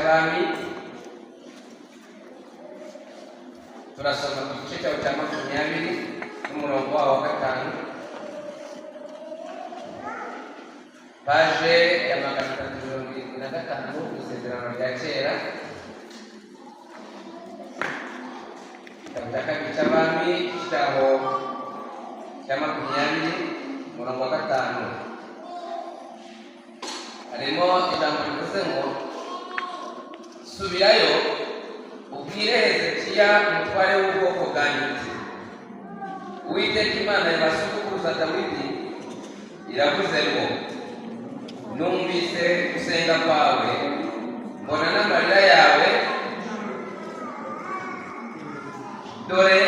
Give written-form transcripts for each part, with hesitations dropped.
cy'Abami, turasoma ku gice cyaho cya 20 n'umurongo wawo wa 5, paje ya 375 mu Isezerano rya Kera. Igitabo cya kabiri cy'Abami, igice cyaho cya 20, umurongo wa 5, harimo ijambo rivuze ngo: "Subirayo ubwire Hezekiya umutware w'ubwoko bwanjye uti: Uwiteka Imana ya ba sogokuruza Dawidi iravuze ngo: Numvise gusenga kwawe, mbona n'amarira yawe. Dore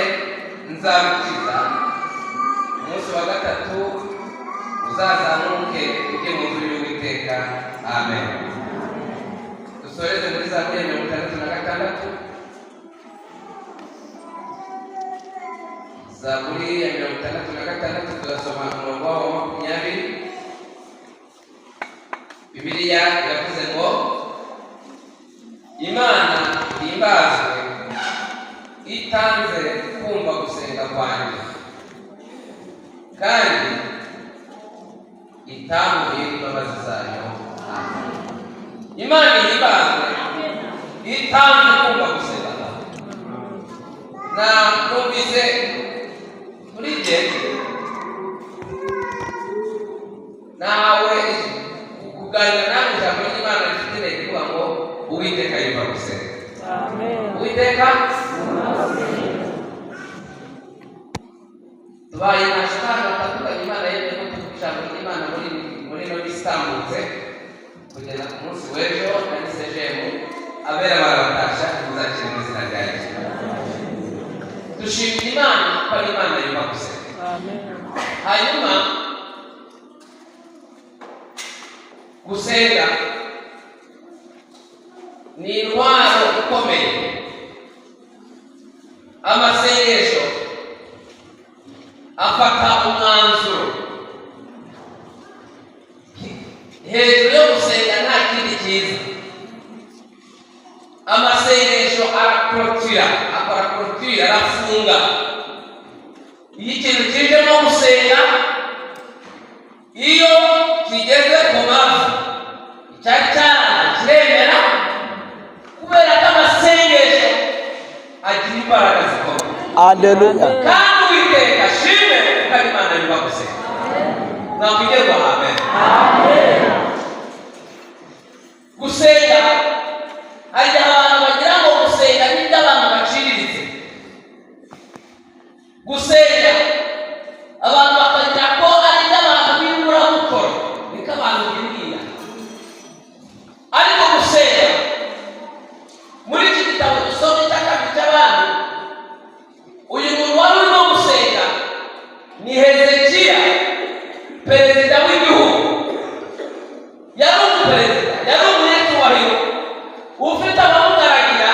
nzagukiza. Umunsi wa gatatu uzazamuke ujye mu nzu y'Uwiteka." Amen. Dusoreze muri Zaburi ya 66. Zaburi ya 66, turasoma umurongo wawo wa 20. Bibiliya iravuze ngo: "Imana ihimbazwe itanze kumva gusenga kwanjye, kandi itambuye imbabazi zayo." Amen. Imana ihimbazwe itanze kumva gusenga kwanjye. Na numvise muri jye nawe kuganira nawe ijambo ry'Imana rifite intego ivuga ngo: Uwiteka yumva gusenga. Uwiteka tubaye ntashaka ahantu hatandukanye. Imana yemeye ko tuvuga ijambo ry'Imana muri ino minsi itambutse kugeza ku munsi w'ejo na nisejemu. Abera barabatasha, muzakire mu izina rya Yesu. Dushimira Imana ko ari Imana yumva gusenga. Hanyuma gusenga ni intwaro ikomeye. Amasengesho afata umwanzuro. Hejuru yo gusenga nta kindi cyiza. Amasengesho arakorotira, akora korotire, arafunga. Iyo ikintu kijemo gusenga, iyo kigeze ku mavi, icyari cyaranze kiremera, kubera ko amasengesho agira imbaraga zikomeye. Haleluya. Kandi Uwiteka ashime kuko ari Imana yumva gusenga. Mwakwigerwa amen. Gusenga, hari igihe abantu bagira ngo gusenga ni iby'abantu baciriritse. Gusenga abantu bakagira ko ari iby'abantu b'imburamukoro, niko abantu bibwira. Ariko gusenga, muri iki gitabo dusoma icya kabiri cy'Abami, uyu muntu wari urimo gusenga ni Hezekiya, perezida w'igihugu. Yari umuperezida, yari umunyacyubahiro, ufite abamugaragira,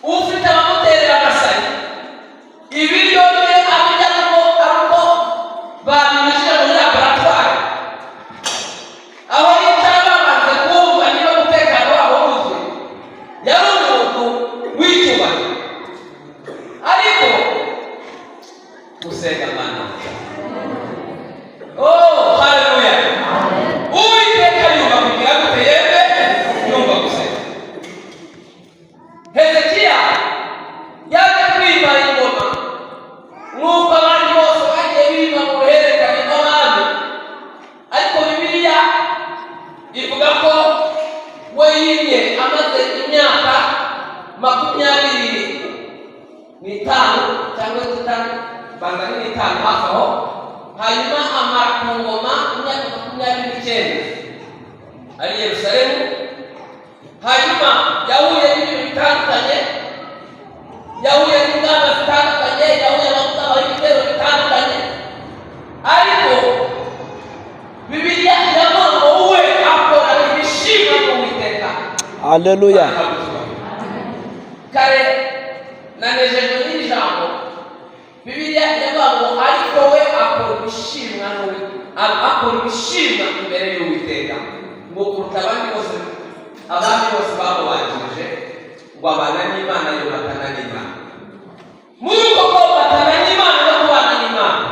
ufite abamuterera amasari. Ibiryo bye abirya ari uko babinyujije muri laboratwari. Aho yicara bamaze kumva niba umutekano wabo wuzuye. Yari umuntu w'icyubahiro, ariko gusenga Mana. Oh, haleluya! Uwiteka yumva kugira gute? Yemwe, yumva gusenga. Hezekiya yaje kwima ingoma nk'uko abandi bose bagiye bima mu ruhererekane rw'abami, ariko Bibiliya ivuga ko we yimye amaze imyaka 25 cyangwa itanu, banza ni n'itanu hafi aho. Hanyuma amara ku ngoma imyaka 29 ari i Yerusalemu. Hanyuma yahuye n'ibintu bitandukanye, yahuye n'ingamba zitandukanye, yahuye n'aho ibitero bitandukanye, ariko Bibiliya iravuga ngo we akora ibishimwa n'Uwiteka. Haleluya. Kare nanejejwe n'iri jambo. Bibiliya iravuga ngo: "Ariko we akora ibishimwa akora ibishimwa imbere y'Uwiteka, ngo kuruta abandi bose, abami bose bamubanjirije." Ngo abana n'Imana, yomatana n'Imana. Muri uko komatana n'Imana no kubana n'Imana,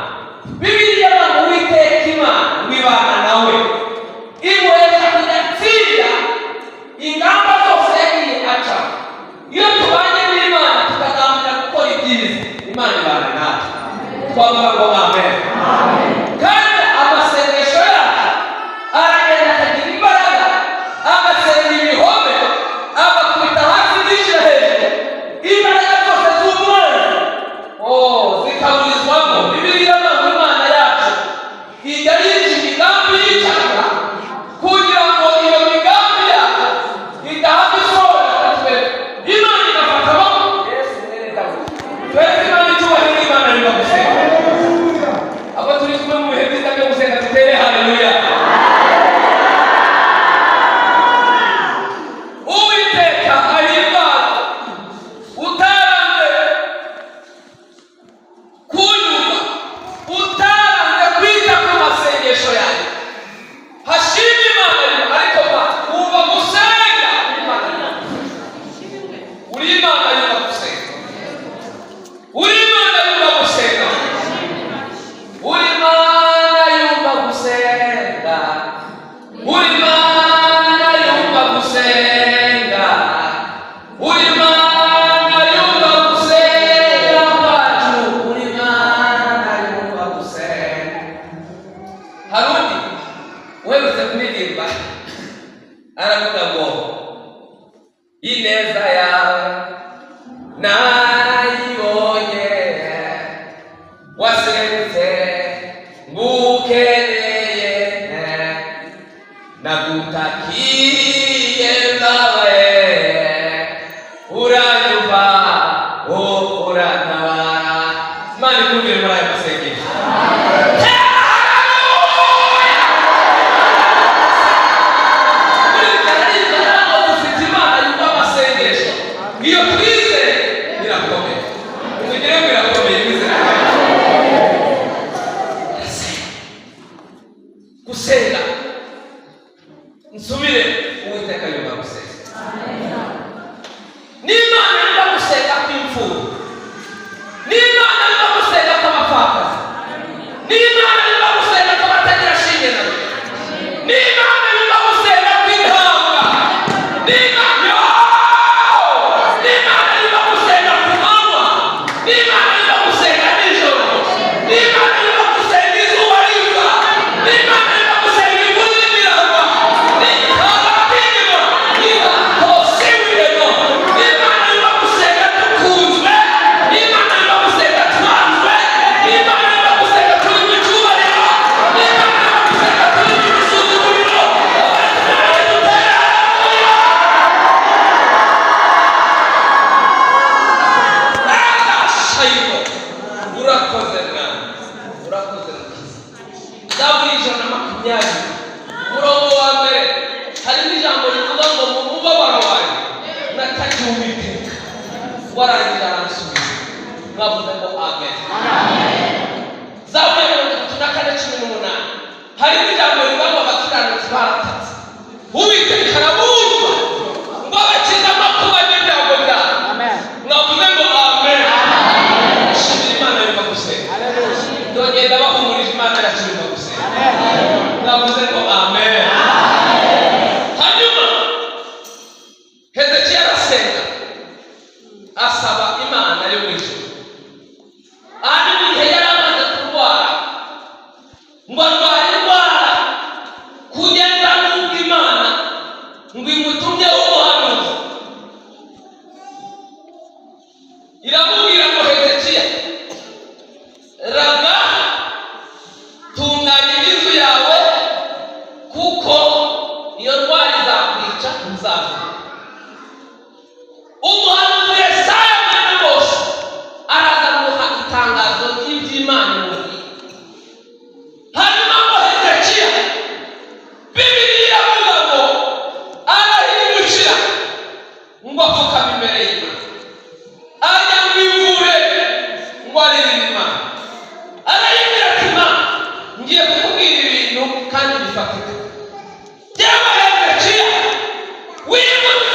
Bibiliya ngo Uwiteka Imana ngo ibana nawe, imuhesha kudatsinda ingamba zose yagiye acamo. Iyo tubanye n'Imana, tukagambira gukora ibyiza, Imana ibana natwe. Twavuga ngo amen. Kandi amasengesho yacu aragenda akagira imbaraga, agasenga ibihome, agakubita hasi byishyira hejuru, imbaraga zose z'umwanzi, oh, zikaburizwamo. Bibiliya ngo Imana yacu ijya yica imigambi y'icyaha, kugira ngo iyo migambi yacu idahava isohora twe. Imana igafata amaboko Yesu mwene Dawidi. Twese Imana icyubahiro. Imana riba gusenga. Abo turi kumwe mu bihe byiza byo gusenga, dutere haleluya. Uwiteka ahimbaza utaranze kunyumva, utaranze kwita ku masengesho yanjye. Hashimwe Imana rero. Ariko wumva gusenga, Imana uri Imana yumva gusenga, uri Imana yumva gusenga, uri Imana yumva gusenga, uri Imana yumva gusenga, uri Imana yumva gusenga kwacu, uri Imana yumva gusenga. Hari undi uherutse kuririmba, aravuga ngo ineza yawe narayibonye, waserutse ngukeneye, nagutakiye mbabaye, uranyumva, oh, urantabara. Imana ikumvire muri aya masengesho. Haleluya! Dufite Imana yumva amasengesho. Iyo twizeye irakomeye. Tugire ngo irakomeye imizere. Gusenga, nsubire, Uwiteka yumva gusenga. N'Imana yumva gusenga kw'imfubyi, n'Imana yumva gusenga kw'abapfakazi, n'Imana yumva gusenga kw'abatagira shinge na rugero, n'Imana yumva gusenga kw'intanga, n'Imana yo, n'Imana yumva gusenga ku manywa, n'Imana yumva gusenga nijoro, n'Imana yumva gusenga izuba riva, n'Imana yumva gusenga imvura irimo iragwa, n'Imana yumva gusenga dukunzwe, n'Imana yumva gusenga twanzwe, n'Imana yumva gusenga turi mu cyubahiro, n'Imana yumva gusenga turi mu gisuzuguriro. Dutera. Shayiko, urakoze Mwana, urakoze Mukiza. Zaburi 120, umurongo wa mbere, harimo ijambo rivuga ngo mu mubabaro wanjye natakiye Uwiteka, warangije aransubiza. Mwavuze ngo amen. Zaburi ya 34:18, harimo ijambo rivuga ngo abakiranutsi baratatse, Uwiteka arabumva, ngo abakize amakuba n'ibyago byabo. Mwavuze ngo amen. Shimira Imana yumva gusenga. Ndongenda bahumurije, Imana yacu yumva gusenga. Mwavuze ngo amen. Hanyuma Hezekiya arasenga, asaba Imana yo mu ijuru. Hanyuma igihe yari amaze kurwara, ngo arwara indwara kugeza n'ubwo Imana ngo imutumyeho umuhanuzi, iramubwira ngo Hezekiya, raga tunganya inzu yawe, kuko iyo ndwara izakwica, ntuzapfa. Umuhanuzi Yesaya mwene Mose araza amuha itangazo ry'iby'Imana imubwiye. Hanyuma ngo Hezekiya, Bibiliya iravuga ngo arahindukira, ngo apfukama imbere y'Imana, ajya mu ivure, ngo aririre Imana. Arayibwira ati Imana, ngiye kukubwira ibintu kandi bifatika. Jyewe Hezekiya wimutse.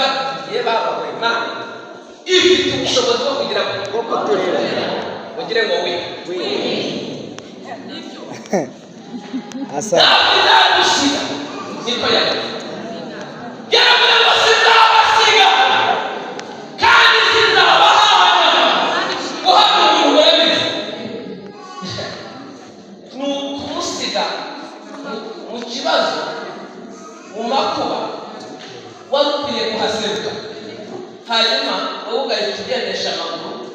Sinzaba ye baba we. Imana ifite ubushobozi bwo kugira ngo kuturera. Mugire ngo wi. Asante. Ntabwo izagusiga, niko yavuze. Yaravuze ngo sinzabasiga kandi sinzabahana. Guhabwa umuntu murabizi ni ukumusiga mu kibazo, mu makuba wari ukwiye kuhaseruka, hanyuma wowe ugahita ugendesha amaguru,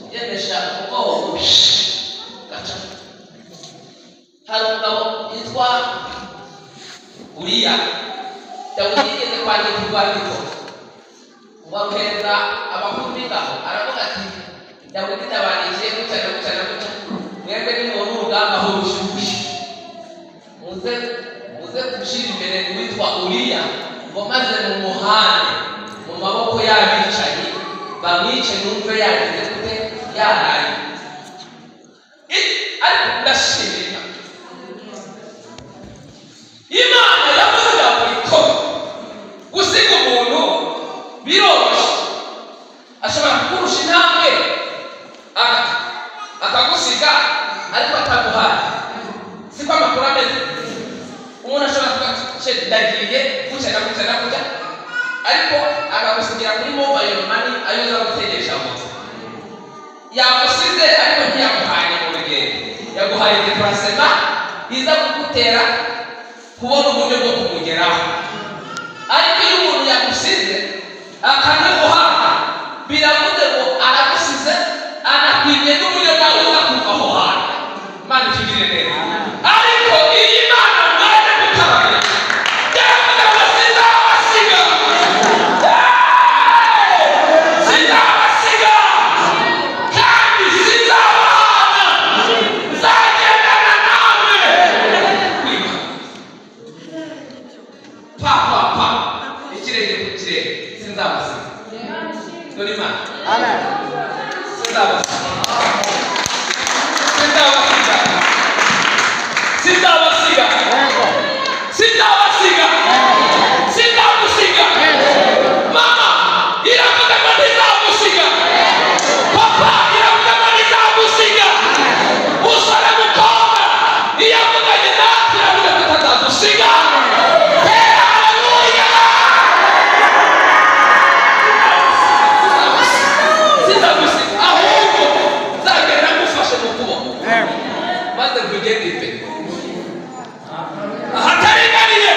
ugendesha umugongo gaca. Hari umugabo yitwa Uriya. Dawidi yigeze kwandika urwandiko ngo aruhereza abakuru b'ingabo, aravuga ati: "Dawidi ndabandikiye gutya na gutya na gutya, mwebwe nimubona urugamba aho rushyushye, muze muze gushyira imbere uwitwa Uriya, ngo maze mumuhane mu maboko y'abicanyi, bamwice, numve yagize gute, yaraye." Ariko ndashimira Imana. Yavuze ijambo rikomeye. Gusiga umuntu biroroshye, ashobora kukurusha intambwe akagusiga ariko ataguhaye. Siko amakuru ameze? Umuntu ashobora kuvuga ati: "Chéri, ndagiye gutya na gutya na gutya," ariko akagusigira kuri mobile money ayo uza gutegesha moto. Yagusize ariko ntiyaguhaye mu rugendo, yaguhaye déplacement iza kugutera kubona uburyo bwo kumugeraho. Ariko iyo umuntu yagusize akanaguha, biravuze ngo aragusize anakwiriye n'uburyo nawe uza kuva aho hantu. Imana itugirire neza. Ariko iyi Mana mwaje gutabarira yaravuze ngo sinzabasiga, sinzabasiga kandi sinzabahana, nzagendana namwe. Kwiga pa pa pa, ikirenge ku kirenge, sinzabasiga. Dore Imana. Amen. Sinzabasiga, sinzabasiga, sinzabasiga, sinzabasiga, sinzagusiga. Mama, iravuga ngo ntizagusiga. Papa, iravuga ngo ntizagusiga. Musore, mukobwa, iyo avuganye natwe iravuga ko itazadusiga. Tera haleluya! Sinzagusiga, ahubwo nzagenda ngufashe mu kuboko, maze nkugende imbere ahataringaniye,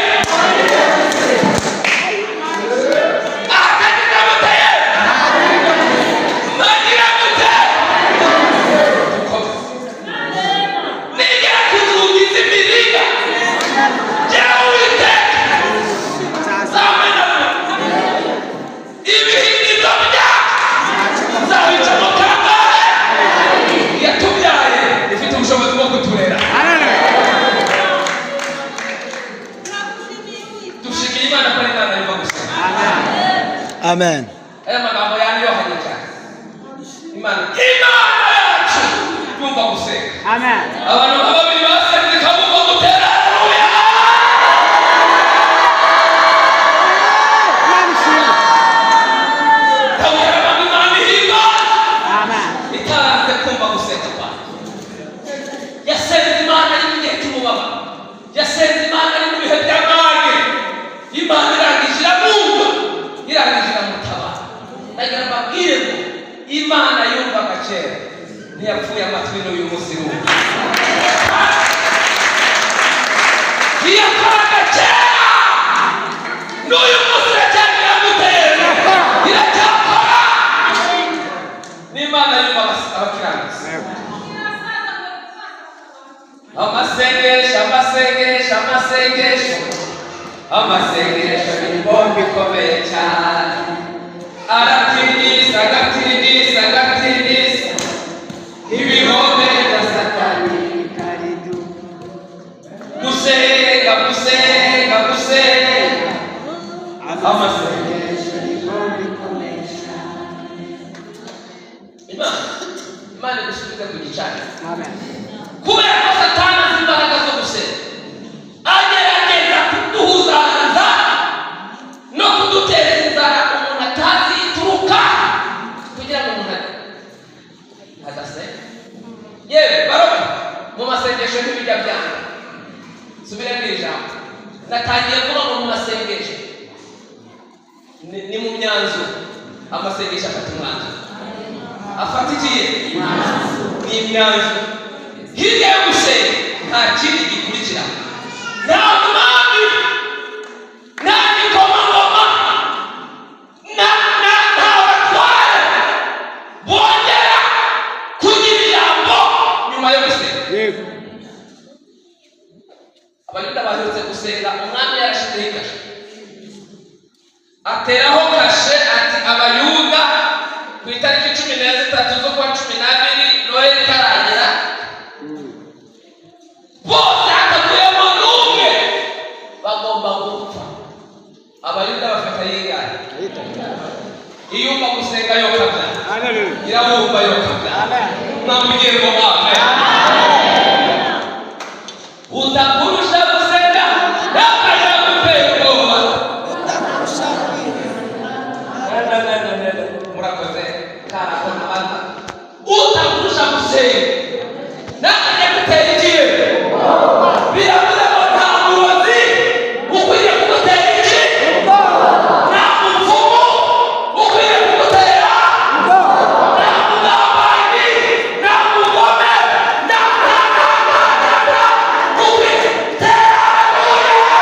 ahatagize muteye mwagira mute. Dukomeze. Nigera ku nzugi z'imiringa, jyewe Uwiteka nzamenagura ibihindizo byacu, nzabicamo kangahe. Yatubyaye ifite ubushobozi bwo kuturera. Dushimiye Imana ko ari Imana yumva gusenga. Amen. Aya magambo yanyohanye cyane. Imana yacu yumva gusenga. Amen. Abantu nka babiri basenze ikamumva, gutera haleluya. Imana ishimwe. Ndabwira abantu, Imana ihimbaza. Amen. Itaranze kumva gusenga kwawe. Yasenze Imana ari mu gihe cy'umubabaro, yasenze Imana ari mu bihe by'amage, Imana irangije iramwumva, irangije iramutabara. Ndagira mbabwire ngo Imana yumvaga kera ntiyapfuye amatwi, n'uyu munsi irumva. Iyakoraga kera n'uyu munsi iracyari gutera, iracyakora. N'Imana yumva abakiranutsi. Amasengesho, amasengesho, amasengesho, amasengesho ni bombe ikomeye cyane. Aratigisa, agatigisa, agatigisa ibihome bya Satani. Gusenga, gusenga, gusenga, amasengesho. Imana, Imana igusubize ku gicaniro. Amen. Kubera ko Satani azi imbaraga zo gusenga, agerageza kuduhuzaza no kudutera. Masengesho ntibijya byanga. Subira mu ijambo natangiye kuvuga ngo mu masengesho ni mu myanzuro. Amasengesho afata umwanzuro, afata ikiye ni imyanzuro. Hirya yo gusenga nta kindi gikurikira, nta mwami, nta gikomangoma, nta batware bongera kugira ijambo nyuma yo gusenga. Abayuda baherutse gusenga, umwami yarashizeho ikashe, ateraho kashe ati: "Abayuda ku itariki 13 z'ukwa 12, Noheli itaragera, bose hatavuyemo n'umwe bagomba gupfa." Abayuda bafata yigare iyumva gusenga yo kabya irabumva yo kabya. Mwamubwire ngo amen. Utakurusha gusenga ntakajya gutera ubwoba. Na, na, na, na, na. Murakoze karako nabaza. Utakurusha gusenga ntakajya gutera ikiye. Biravuze ngo nta murozi ukwiriye kugutera iki, nta mupfumu ukwiriye kugutera, nta mugambanyi, nta mugome, nta nta nta nta nta nta ukwiriye gutera. Haleluya!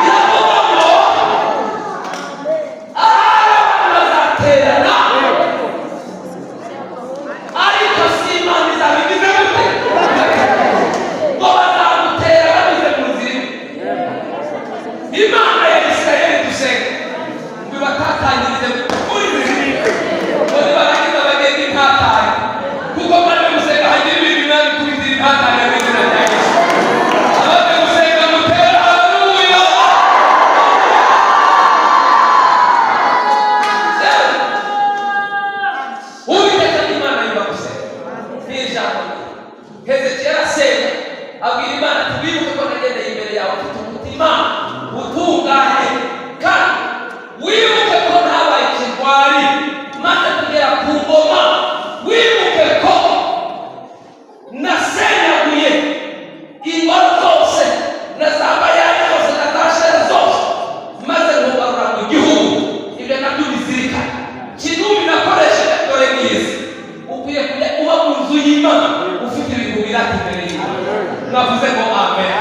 Biravuga ngo ahari abantu bazaterana, ariko si Imana izabigize gute ngo bazagutera banyuze mu nzira imwe. Imana ya Isirayeli dusenga ngo ibatatanyirize muri nzira, ngo nibarangiza bagende intatane, kuko maze gusenga hagira ibintu binani kuri nzira intatane mu izina rya Yesu. Abaje gusenga mutera haleluya. Uwiteka ni Imana yumva gusenga. Ni ijambo rye. Hezekiya arasenga, abwira Imana ati: "Wibuke ko nagendeye imbere yawe ufite umutima utunganye, kandi wibuke ko ntabaye ikigwari maze kugera ku ngoma. Wibuke ko nasenyaguye ingoro zose na za Bayali zose na za Shera zose, maze nkugarura mu gihugu. Ibyo nabyo ubizirikane. Kinumi nakoresheje dore ngizi." Ukwiye kujya uba mu nzu y'Imana ufite ibintu birata imbere y'Imana. Mwavuze ngo amen.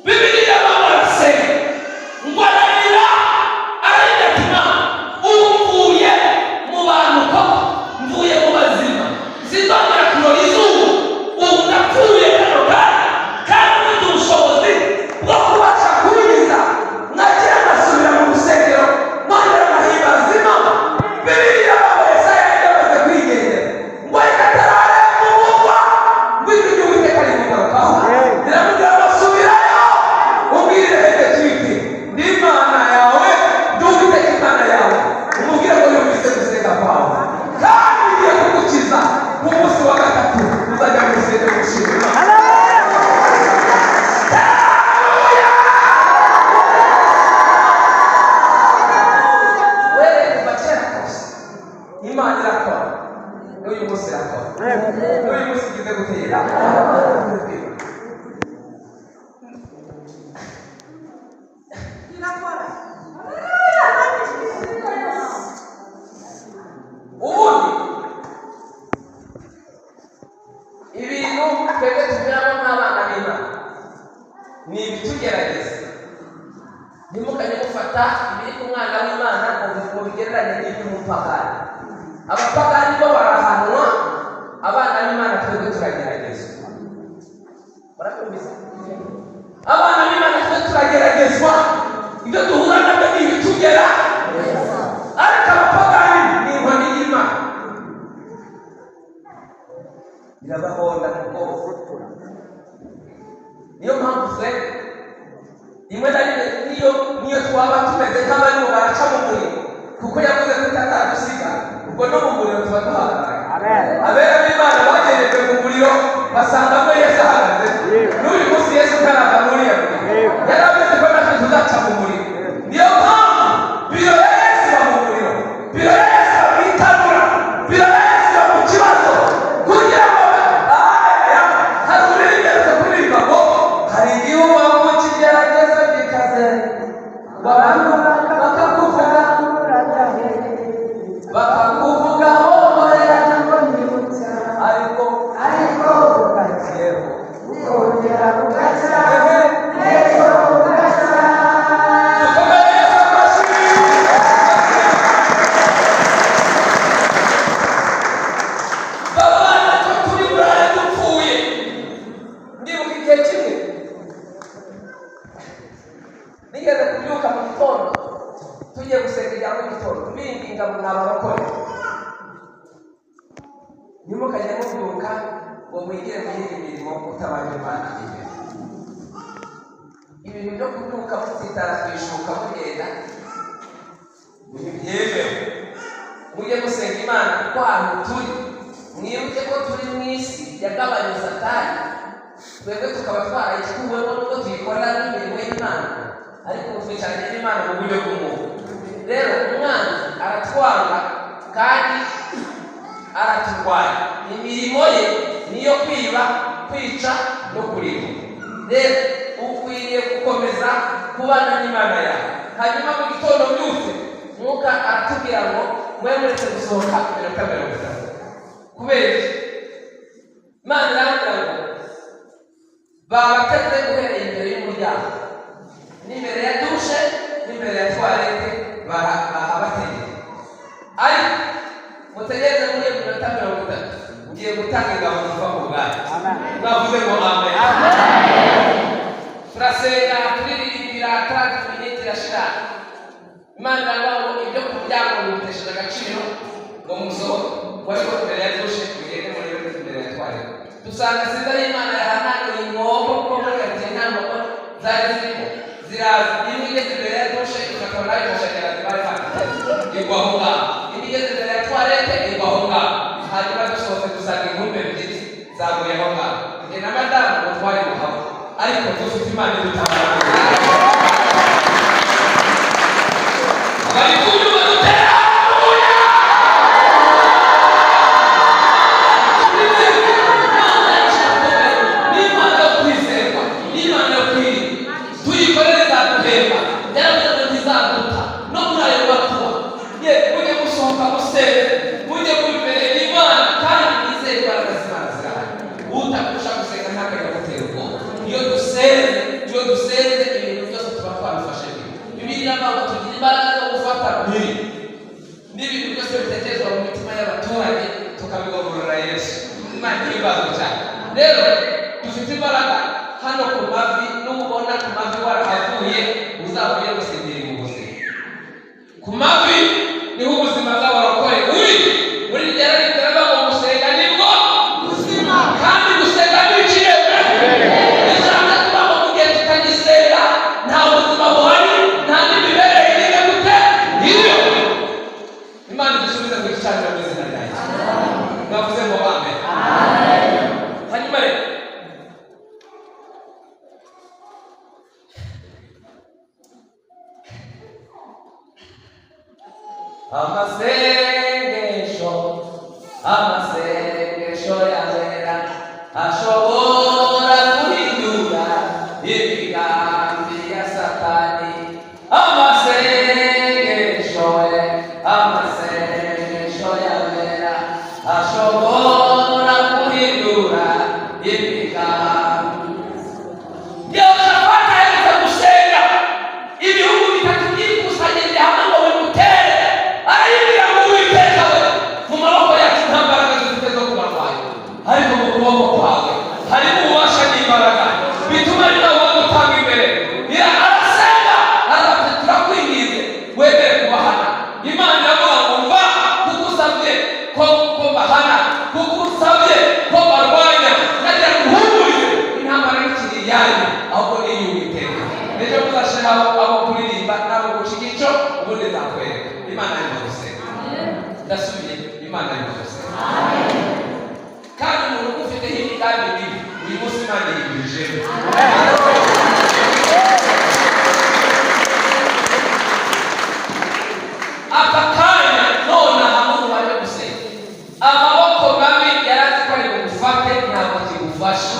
Bibiliya barasenga ngo ararira, ararira ati: "Mana, ubu mvuye mu bantu koko, mvuye mu bazima, sinzongera kurora izuba. Ubu ndapfuye kano kanya, kandi mfite ubushobozi bwo kubasha kunkiza nkakira, ngasubira mu rusengero, nkongera nkahimbaza Imana." Bibiliya baba Yesaya yari yamaze kwigendera ngo reka atararenga umugwa ngo ijwi ry'Uwiteka rimugarukaho, riramubwira ngo: "Subirayo ubwirire Hezekiya uti: 'Ndi Imana yawe, ndi Uwiteka Imana yawe.' Umubwire ngo yumvise gusenga kwawe, kandi ngiye kugukiza. Ku munsi wa gatatu uzajya mu rusengero gushima Imana." Haleluya! Wewe kuva kera kose Imana irakora, n'uyu munsi irakora, n'uyu munsi igize gutera. Irakora. Ubundi ibintu twebwe tunyuramo nk'abana b'Imana ni ibitugerageza. Ntimukajye mufata ibiri ku mwana w'Imana ngo bigereranye n'iby'umupagani. Abapagani bo barahanwa, abana b'Imana twebwe turageragezwa. Murabyumvise? Abana b'Imana twe turageragezwa, ibyo duhura nabyo ni ibitugera, ariko abapagani ni inkoni y'Imana irabahonda mu bwoko. Niyo mpamvu twe rimwe na rimwe niyo twaba tumeze nk'abarimo baraca mu muriro, kuko yavuze ko itazadusiga, ubwo no mu muriro tuba duhagararaye. Abera b'Imana bagerejwe mu muriro basangamo Yesu ahagaze. N'uyu munsi Yesu ntarava muri uriya muriro, yari avuze ko natwe tuzaca mu muriro. Niyo mpamvu biro ya Yesu iba mu muriro, biro ya Yesu iba mu itanura. Nigeze kubyuka mu gitondo, tugiye gusenga ijya mu gitondo, mbinginga ngo mwabarokore, ntimukajye mubyuka ngo mwigire mu yindi mirimo mutabanje Imana imbere. Ibintu byo kubyuka mutsitara ku ishuka mugenda ntibyemewe. Mujye gusenga Imana, kuko ahantu turi, mwibuke ko turi mu isi yagabanye Satani, twebwe tukaba twarayikuwemo nubwo tuyikorera n'imirimo y'Imana, ariko ubu twicaranye n'Imana mu buryo bw'umuntu. Rero umwanzi aratwanga kandi araturwanya. Imirimo ye niyo kwiba, kwica no kurimba. Rero ukwiriye gukomeza kubana n'Imana yawe. Hanyuma mu gitondo mbyutse, Mwuka aratubwira ngo mwe muretse gusohoka iminota 30. Kubera iki? Imana irambwira ngo babateze uhereye imbere y'umuryango n'imbere ya douche n'imbere ya toilette, bahabategeye, ariko mutegereze muri iyo minota 30, ngiye gutanga ingabo ziva mu bwanyu. Mwavuze ngo amen. Turasenga, turirimbira, 30 minutes irashira. Imana iravuga ngo ibyo ku muryango bimutesheje agaciro, ngo musohoke, ngo ariko imbere ya douche mugende murebe imbere ya toilette. Dusanga sinzi aho Imana yahananuye inkoko, kuko muri karitsiye nta nkoko zari zirimo. Ziraza, imwe igeze imbere ya douche ifatwa n'ayo mashanyarazi bari bafite, igwa aho ngaho. Indi igeze imbere ya toilette, igwa aho ngaho. Hanyuma dusohotse, dusanga inkumbi ebyiri zaguye aho ngaho. Njye na madamu ngo twari buhava, ariko dufite Imana idutabara. Bari kunyuma, dutera haleluya. Imana yacu irakomeye, ni Imana yo kwizerwa, ni Imana yo kwirinda. Tuyikorere, izaduhemba. Yaravuze ngo ntizaduta no muri ayo makuba. Ye, mujye gusohoka musenge, mujye kuba imbere y'Imana kandi mwizere imbaraga z'Imana zirahari. Utakurusha gusenga ntakajya gutera ubwoba. Iyo dusenze, iyo dusenze, ibintu byose tuba twabifashe bimwe. Bibiliya iravuga ngo tugira imbaraga zo gufata mpiri n'ibintu byose bitekerezwa mu mitima y'abaturage, tukabigomorora Yesu. Imana ihimbazwe cyane. Rero dufite imbaraga hano ku mavi. Nubona ku mavi warahavuye, uzavuye gusinzira mu buzima. Ku mavi niho ubuzima bw'abarokore uri. Muri rya rero ngo gusenga nibwo buzima, kandi gusenga ni ikiremwe. Bishatse kuba ngo mu gihe tutagisenga nta buzima buhari, nta n'imibereho iriho. Gute iriho? Imana idusubize ku gicaniro mu izina rya Yesu. Mwavuze ngo amen. Hanyuma rero amasengesho, amasengesho yabera ashobora guhindura imigambi ya Satani. Amasengesho ye, amasengesho yabera ashobora guhindura imigambi. Yehoshafati aherutse gusenga, ibihugu bitatu byikusanyirije hamwe ngo bimutere. Arayibwira ngo: "Uwiteka we, mu maboko yacu nta mbaraga dufite zo kubarwanya, ariko mu kuboko kwawe harimo ububasha n'imbaraga bituma ari nawe wagutanga imbere." Arasenga, aravuga: "Turakwinginze, wemere kubahana." Imana iravuga ngo: "Mva, kuko usabye ko bahana, kuko usabye ko barwanya, nagira ngo uhumurize, intambara ntikiri iyanyu, ahubwo ni iy'Uwiteka." Ejo muzashiraho abo kuririmba n'abo guca igico, ubundi nzakwereka. Imana irimo gusenga. Ndasubiye, Imana irimo gusenga. Kandi umuntu ufiteho imigambi mibi, uyu munsi Imana yigurijeho. Aka kanya, nonaha, muntu waje gusenga, amaboko mabi yari azi ko ari bugufate, ntabwo kigufasha.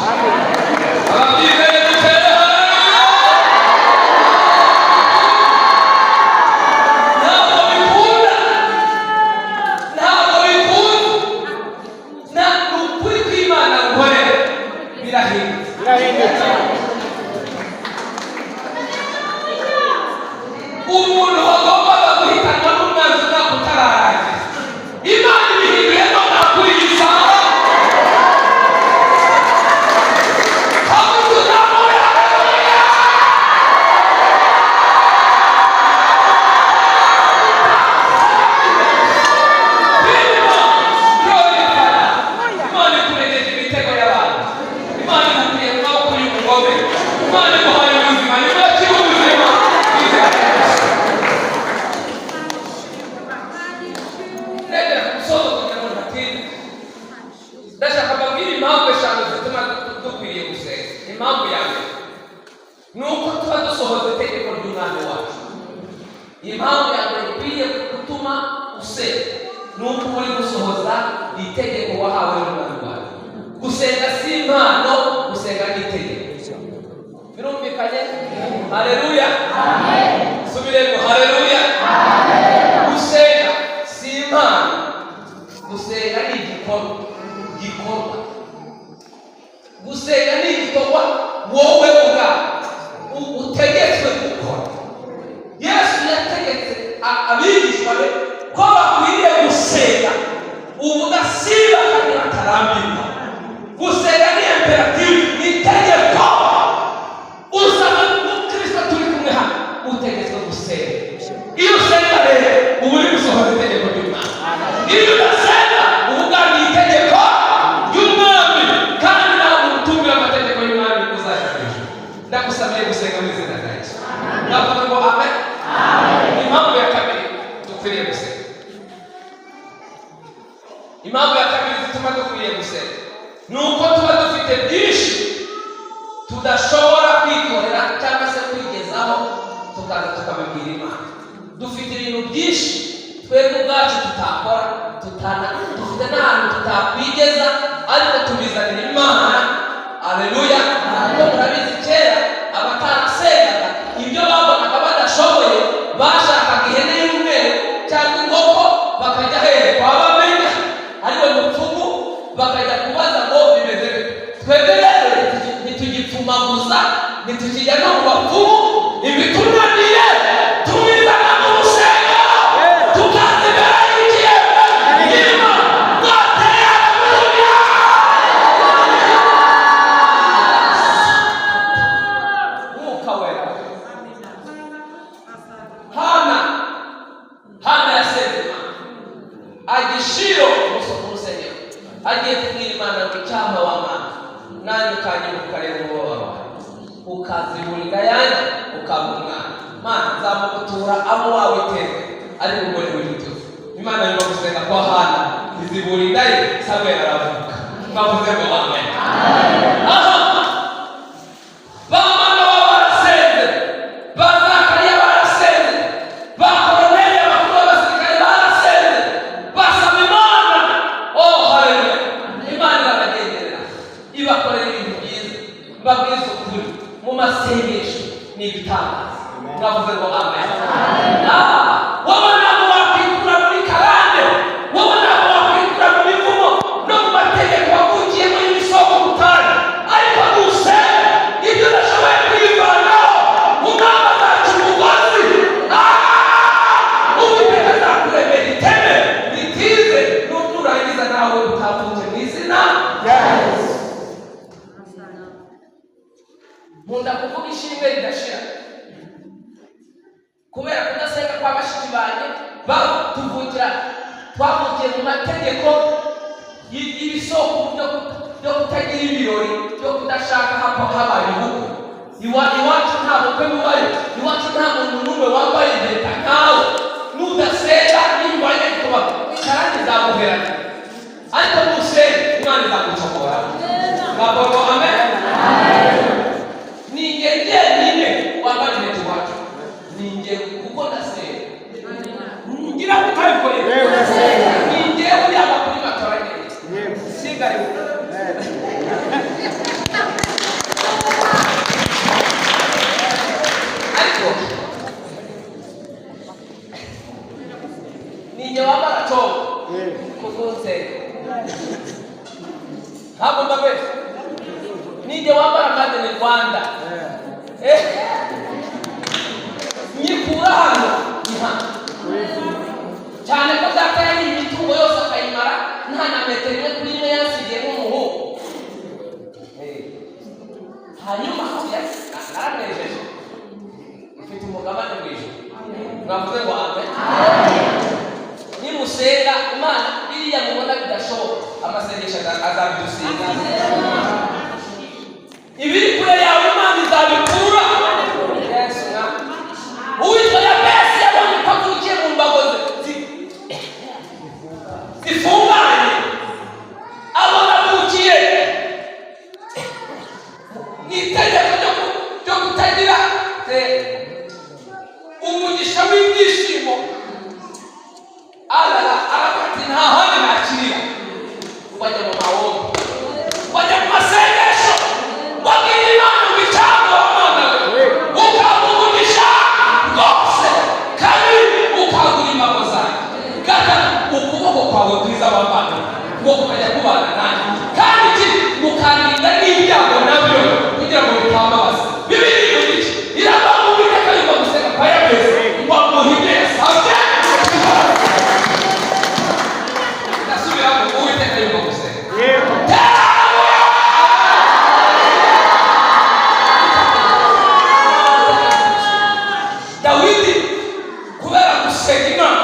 Ababyizeye dutere haleluya. Imana iguhaye ubuzima, nimwakire ubuzima mu izina rya Yesu. Negera ku musozo kugira ngo ntatinde. Ndashaka mbabwire impamvu eshanu zituma dukwiriye gusenga. Impamvu ya mbere ni uko tuba dusohoza itegeko ry'Umwami wacu. Impamvu ya mbere ikwiriye gutuma usenga ni uko uri gusohoza itegeko wahawe n'Umwami wacu. Gusenga si impano, gusenga ni itegeko. Birumvikanye? Haleluya! Subiremo, haleluya! Gusenga si impano, gusenga ni igikorwa gikorwa. Gusenga ni igikorwa wowe ubwawe utegetswe gukora. Yesu yategetse abigishwa be ko bakwiriye gusenga ubudasiba kandi batarambirwa. Gusenga ni impératif, ni itegeko. Usaba Mukristo turi kumwe hano, utegetswe gusenga. Iyo usenga rero, uba uri gusohoza itegeko ry'Umwami. Iyo udasenga, uba uganira itegeko ry'Umwami, kandi ntabwo utumvira amategeko y'Umwami uzajya mu ijuru. Ndagusabiye gusenga mu izina rya Yesu. Navuga ngo amen. Impamvu ya kabiri dukwiriye gusenga, impamvu ya kabiri zituma dukwiriye gusenga, ni uko tuba dufite byinshi tudashobora kwikorera cyangwa se kwigezaho, tukaza tukabibwira Imana. Dufite ibintu byinshi twebwe ubwacu tutakora, tutana dufite n'ahantu tutakwigeza, ariko tubizanira Imana. Aleluya! Kuko murabizi, kera abatarasengaga, ibyo babonaga badashoboye, bashakaga ihene y'umweru cyangwa inkoko, bakajya hehe? Kwa bamenya, ariwe mupfumu, bakajya kubaza ngo bimeze bite. Twebwe rero ntitugipfumaguza, ntitukijya no mu bapfumu. Ibitunaniye tubizana mu rusengero, tukaza imbere y'ikiyembe y'Imana. Rwateye haleluya! Mwuka Wera. Hana, Hana yasenze Imana ajya i Shilo mu rusengero, agiye kubwira Imana ngo: "Icyampa wa Mana, nanjye ukanyibuka, ukareba umubabaro wawe, ukazibura inda yanjye, ukaba umwana, Mana nzamugutura abo wawe iteka." Ariko umugore w'igituza, Imana nyuma gusenga kwa Hana izibura inda ye, Samweli aravuka. Mwavuze ngo amen. Aha ba Manowa barasenze, ba Zakariya barasenze, ba Koroneli, abakuru b'abasirikare barasenze, basaba Imana. Oh, haleluya! Imana irabagenderera, ibakorera ibintu byiza. Mbabwiza ukuri, mu masengesho ni ibitangaza. Mwavuze ngo amen. Ah, wowe ntabwo wakwikura muri karande, wowe ntabwo wakwikura mu mivumo no mu mategeko wavukiyemo y'ibisoko butayu, ariko nusenga, ibyo udashoboye kwivanaho, Umwami azaca umugozi. Ah! Uwiteka azakuremera iteme ritize, nurangiza nawe utavuke mu izina. Nkunda kuvuga ishimwe ridashira kubera kudasenga kwa bashiki banjye. Tuvukira, twavukiye mu mategeko y'ibisoko byo kutagira ibirori, byo kudashaka hapfa habaye ubukwe. Iwacu nta bukwe bubayo, iwacu nta muntu n'umwe wambaye impeta nkawe. Nudasenga nibibanye kuba karande izaguherana, ariko nusenga, Imana izagucokora. Mwavuga amen. Ni njye njyenyine wambaye impeta iwacu, ni njye, kuko ndasenga. Ngira ngo utabikorera, ni njyewe uryama kuri matora njyenyine, sigare. Ariko ni njye wambara congo kuko nsenga, ntabwo mbabeshya. Ni njye wambara made in Rwanda. Nyikura hano, ni hano cyane ko data yariye imitungo yose akayimara, nta na metero imwe kuri imwe yansigiye nk'umuhungu. Hanyuma naranejeje, mfite umugabane mu ijuru. Mwavuze ngo amen. Nimusenga Imana, biriya mubona bidashoboka, amasengesho azabidusiga. Ibiri kure yawe, Imana izabikurure. Umugisha w'ibyishimo arara, aravuga ati: "Nta handi nakirira." Bajya mu mahombo, bajya mu masengesho, babwira Imana ngo: "Icyampa Mana we, ukampa umugisha rwose, kabiri ukagura imbago zanjye, gatatu ukuboko kwawe kwiza wa Mana ngo kukajya kubana nanjye, kandi iki ukandinda n'ibyago nabyo kugira ngo bitambabaza." Bibiliya ivuga iki? Iravuga ngo Uwiteka yumva gusenga kwa Yabesi, ngo amuhe ibyo yasabye. Ndasubiramo: Uwiteka yumva gusenga. Yego. Dawidi kubera gusenga Imana,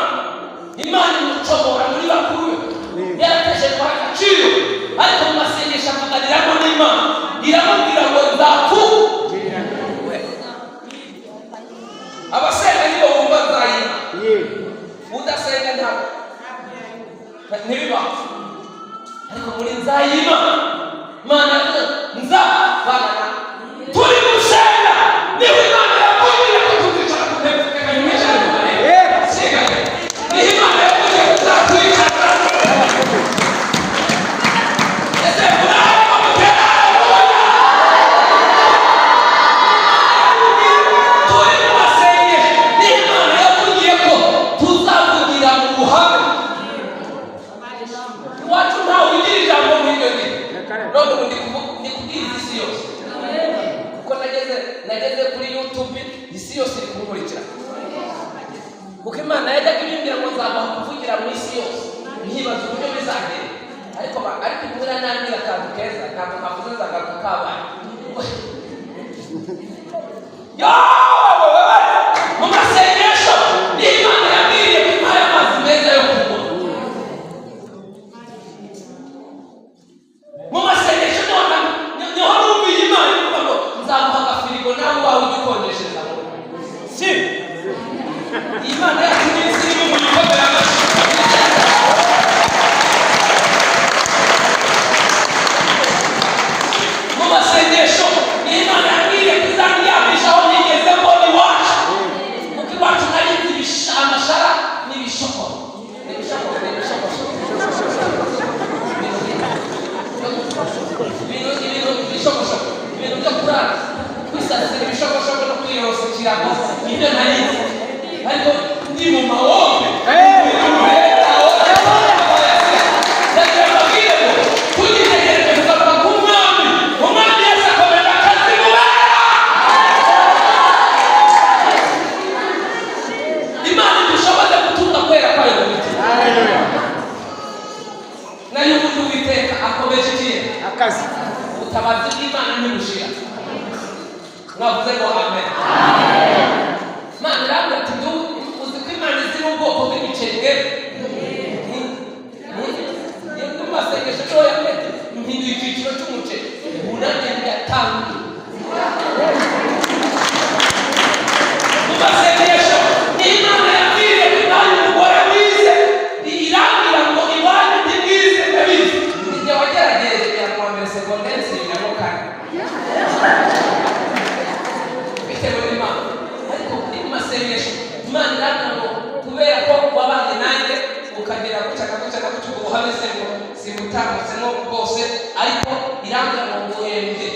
Imana imucomora muri bakuru be. Yarateshejwe agaciro, ariko mu masengesho akaganiramo n'Imana, iramubwira ngo: "Nzaku." Abasenga nibo bumva nzayima. Udasenga ntabwo, ntibibaho. Ariko muri nzayima, Imana yavuze nza bana turi gusenga, niba Imana yavugiye ko tuzicara ku ntebe, reka nyumvishane mu marembo. Sigaye niho Imana yavugiye ko tuzakwicara. Ese muraho mutera? Turi mu masengesho, niho Imana yavugiye ko tuzavugira mu ruhame. Iwacu ntawe ugira ijambo nk'iryo ngiryo. None ubu ndi kubwiriza isi yose, kuko nageze kuri YouTube, isi yose iri kunkurikira, kuko Imana yajyaga ibimbwira ngo nzaguha kuvugira mu isi yose, nkibaza uburyo bizagenda. Ariko ariko imvura nambwira akantu keza, ntabwo nkavuze, nzagaruka kabaye. Yo, mu masengesho Imana yabwiriye ko impaye amazi meza yo kunywa. Mu masengesho niho numviye Imana ivuga ngo: "Nzaguha agafirigo, nawe wawe ujye ukonjeshereza mu rugo." Si Imana yacu ni insirimu mu gikomere amashyi. Mu masengesho Imana yambwiye ko izandyamisha aho nigeze mbona iwacu, kuko iwacu nari nzi amashara n'ibishokoro, n'ibishokoro, n'ibishokoshoko, ibintu ibishokoshoko, ibintu byo kurara, kwisasira ibishokoshoko no kwiyorosa ikirago, nibyo nari nzi. Ariko ndi mu mahombe, ndagira ngo mbabwire ngo tugitegereje kugaruka k'Umwami, Umwami Yesu akomeje akazi mu bera. Imana idushoboze gutunga kwera kwayo mu mitima. Haleluya. Nayo ubundi Uwiteka akomeje ikihe? Akazi. Ubutabazi bw'Imana ntibushira. Mwavuze ngo amen. Imana irambwira ati: "Ndu uzi ko Imana izi n'ubwoko bw'imiceri mwebwe ni mu masengesho ntoya mwete mpinduye icyiciro cy'umuceri, ubu nanjye ndatanguye." Mu masengesho Imana yabwiye ko iwanyu umugore wize, irambwira ngo iwanyu ntimwize, ndabizi, nijye wagerageje kugera ku wa mbere segonderi nsubiramo kane bitewe n'Imana. Ariko ni mu masengesho Imana irambwira ngo: "Kubera ko wabanye nanjye ukagera gutya na gutya na gutya, ubwo buhamya se ngo sibutangutsemo bwose." Ariko irambwira ngo nguhembye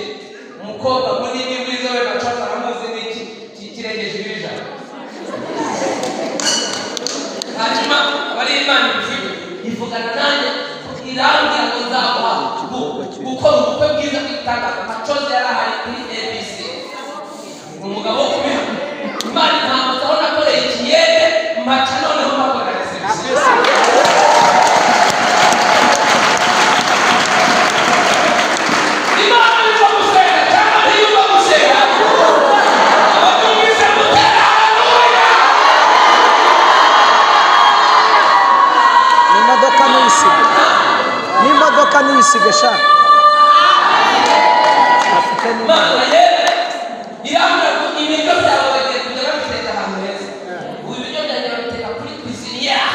umukobwa munini w'inzobe, bacaca aramuzi, n'iki kirengeje ibiro 100. Hanyuma aba ari Imana ibivuga, ivugana nanjye, irambwira ngo nzaguha gukora ubukwe bwiza bw'igitangaza. Macozi yari ahari kuri ABC, ni umugabo wo kubihamya. Imana intambutse aho nakoreye ikiyede, mpaca noneho mpakora reception. Imana yumva gusenga cyangwa ntiyumva gusenga? Ababyumvise mutera haleluya. N'imodoka ntuyisige, n'imodoka ntuyisige sha, afite Imana n'imodoka. Yewe, irambwira ngo ibiryo byawe bagiye kujya babiteka ahantu heza. Ubu ibiryo byanjye babiteka kuri cuisinière.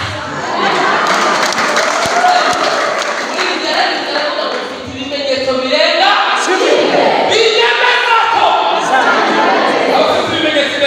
Muri bigaragaza ngo ufite ibimenyetso birenga binyemeza ko abafite ibimenyetso.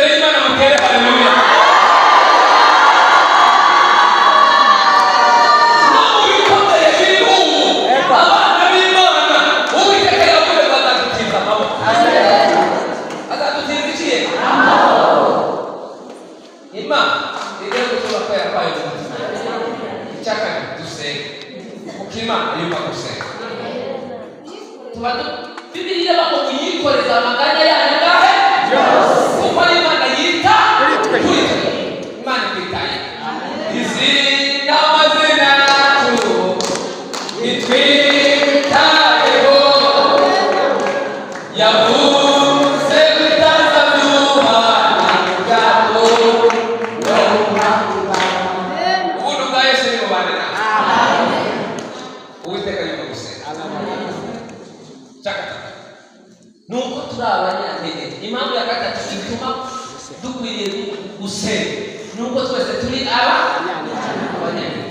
Gusenga ni uko twese turi aba abanyantege.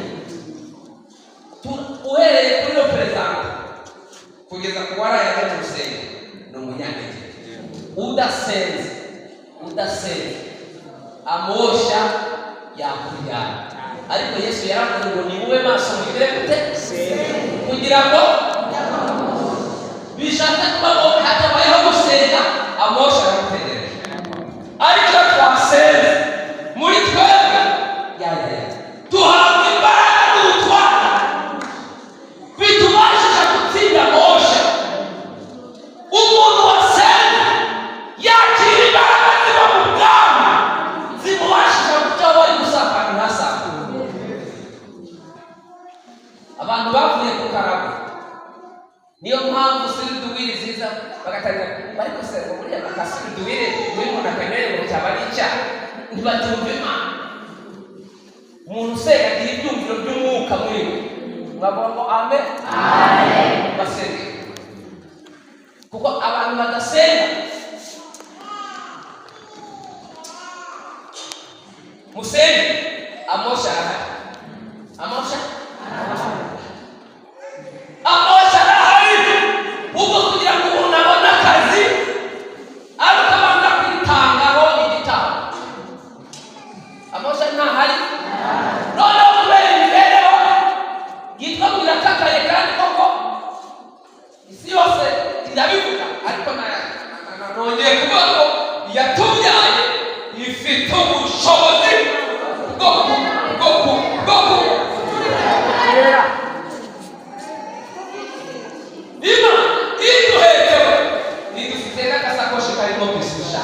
Uhereye kuri yo perezida kugeza ku waraye ajya mu rusengero ni umunyantege. Udasenze, udasenze, amosha yakujyana. Ariko Yesu yaravuze ngo: "Ni mube maso, mugire gute?" Kugira ngo bishatse kuba ngo hatabayeho gusenga, amosha aragutegereje. Ariko iyo twasenze, muri twebwe yaya duhabwa imbaraga n'ubutware bitubashisha gutsinda mosha. Umuntu wasenze yakira imbaraga ziva mu bwami zimubashisha guca aho bari gusambana ntasambane. Abantu bavuye ku karago, niyo mpamvu siriduwiri ziza bagatangira, ariko se ngo buriya akasiriduwiri iyo umuntu akanyoye ngo cyaba ari icyaha? Ntibacyumva Imana. Umuntu usenga agira ibyumviro by'umwuka muri we. Mwavuga ngo amen. Basenge, kuko abantu badasenga, musenge, amosha arahari. Amosha, amosha arahari. Ubwo kugira ngo umuntu abone akazi, ariko abanza kwitangaho igitambo, amosha ntahari. Noneho kubera imibereho yitwa ngo irakakaye, kandi koko isi yose irabivuga, ariko nongeye kuvuga ko yatubyaye ifite ubushobozi bwo ku Imana iduhetseho idufite n'agasakoshi karimo bisusha.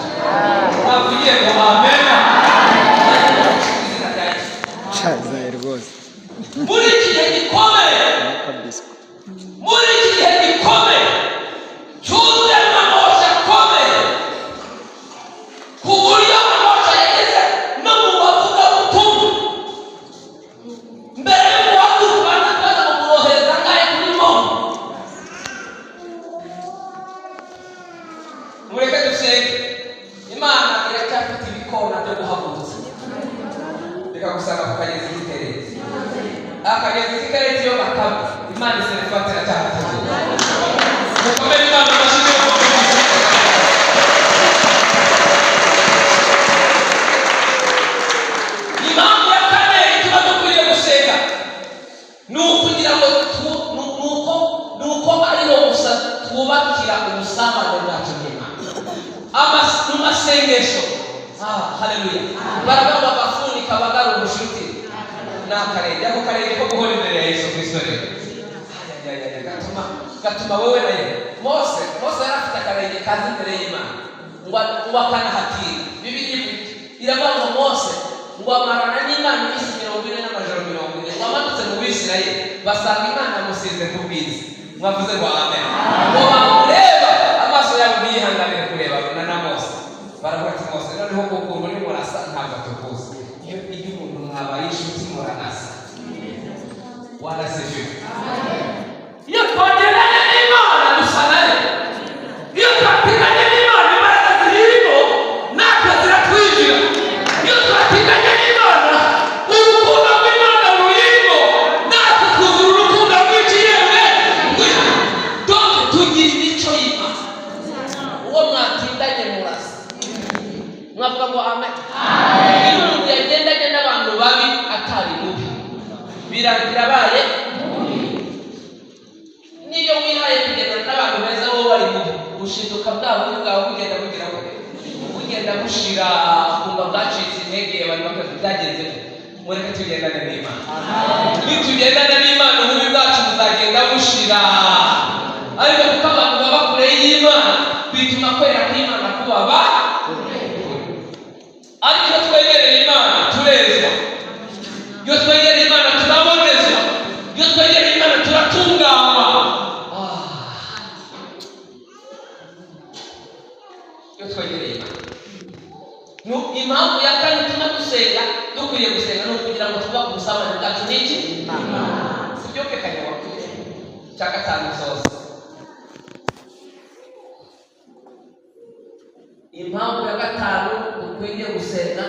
Mwavugiye ngo amena. Izina rya Yesu. Cyazaye rwose. Muri iki gihe gikomeye, Kabisa. muri iki gihe gikomeye cyuzuyemo amosha akomeye, ku buryo amosha yageze no mu bavugabutumwa, mbere yo guhaguruka banza kubaza ngo murohereza angahe kuri MoMo. Mureke dusenge. Imana iracyafite ibikona byo guhagurutsa, bikagusanga ku kagezi k'Ikereti. Akagezi k'Ikereti iyo bakaba Imana iserifati iracyahategura. Mukomere Imana amashyi yo gukomeza. Impamvu ya kane ituma dukwiriye gusenga ni ukugira ngo ni uko ariho gusa twubakira ubusabane bwacu n'Imana. Mu masengesho, ah, haleluya, baravuga ngo agafuni kabagara ubushuti ni akarenge. Ako karenge ko guhora imbere ya Yesu Kristo rero, ayayaya, gatuma wowe na ye. Mose yari afite akarenge kaza imbere y'Imana ngo akanahatira. Bibiliya ivuga iki? Iravuga ngo Mose ngo amarana n'Imana iminsi 40 n'amajoro 40, ngo amanutse mu Bisirayeli basanga Imana yamusize ku bwiza. Mwavuze ngo amen. Ngo bamureba, amaso yabo ntiyihanganire kureba na Mose. Baravuga ati: "Mose, noneho ukuntu urimo urasa, ntabwo tukuzi." Iyo umuntu mwabaye inshuti muranasa. Wanasifiwe. Iyo twagendanye n'Imana dusa nayo. Iyo twatinganye n'Imana, imbaraga zirimo natwe ziratwinjira. Iyo twatinganye n'Imana, urukundo rw'Imana ruyirimo natwe twuzura urukundo rwinshi. Yewe, donc tugira imico y'Imana. Uwo mwatindanye murasa. Mwavuga ngo amen. Iyo umuntu yagendanye n'abantu babi atari mubi, birangira abaye. Niyo wihaye kugendana n'abantu beza, wowe wari mubi, ushinduka bwa bubi bwawe bugenda bugira gute? Bugenda bushira, kumva bwacitse intege. Abantu bakaza byagenze gute? Mureke tugendane n'Imana. Nitugendana n'Imana, ububi bwacu buzagenda bushira. Ariko kuko abantu baba kure y'Imana, bituma kwera kw'Imana kubaba kure. Ariko iyo twegereye Imana turezwa, iyo twegereye Imana turabonezwa, iyo twegereye Imana turatunganywa. Ah. Iyo twegereye Imana, impamvu ya kane ituma dusenga, dukwiriye gusenga, ni ukugira ngo twubake ubusabane bwacu n'iki? Si byumvikanye? Wa cya gatanu zose, impamvu ya gatanu dukwiriye gusenga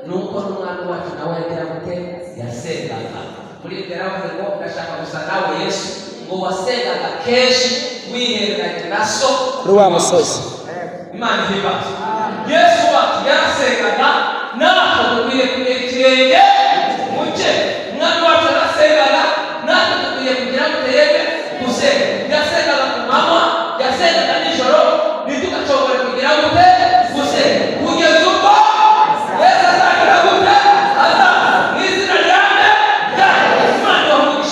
ni Ni uko n'Umwami wacu nawe yagira gute? Yasengaga. Muri ibyo yaravuze ngo: "Ndashaka gusa nawe Yesu," ngo wasengaga kenshi wihereranye na So Kuri wa musozi. Imana ihimbaza. Yesu wacu yarasengaga, natwe dukwiye kugira ikirenge muke. Umwami wacu yarasengaga, natwe dukwiye kugira ngo yeme gusenga. Yasengaga ku manywa, yasengaga nijoro. Ntitugacogore kugira gute? Gusenga kugeza ubwo Yesu azagira gute? Azaza mu izina ryanjye ryanjye. Imana ibahe.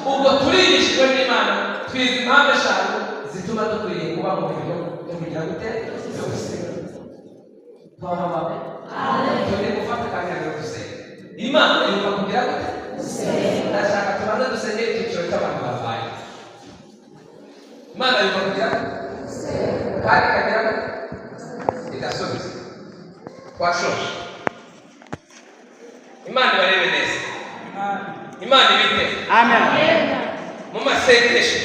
Ubwo turigishijwe n'Imana, twize impamvu eshanu zituma dukwiriye kuba mu bintu byo kugira gute? Byo gusenga. Twamamaye, turi gufata akanya ngo dusenga. Imana yumva kugira gute? Ndashaka tubanze dusengere icyiciro cy'abantu barwaye. Imana yumva kugira gute? Kandi ikagira gute? Igasubiza. Twashoje. Imana ibarebe neza, Imana ibite Amen. mu masengesho.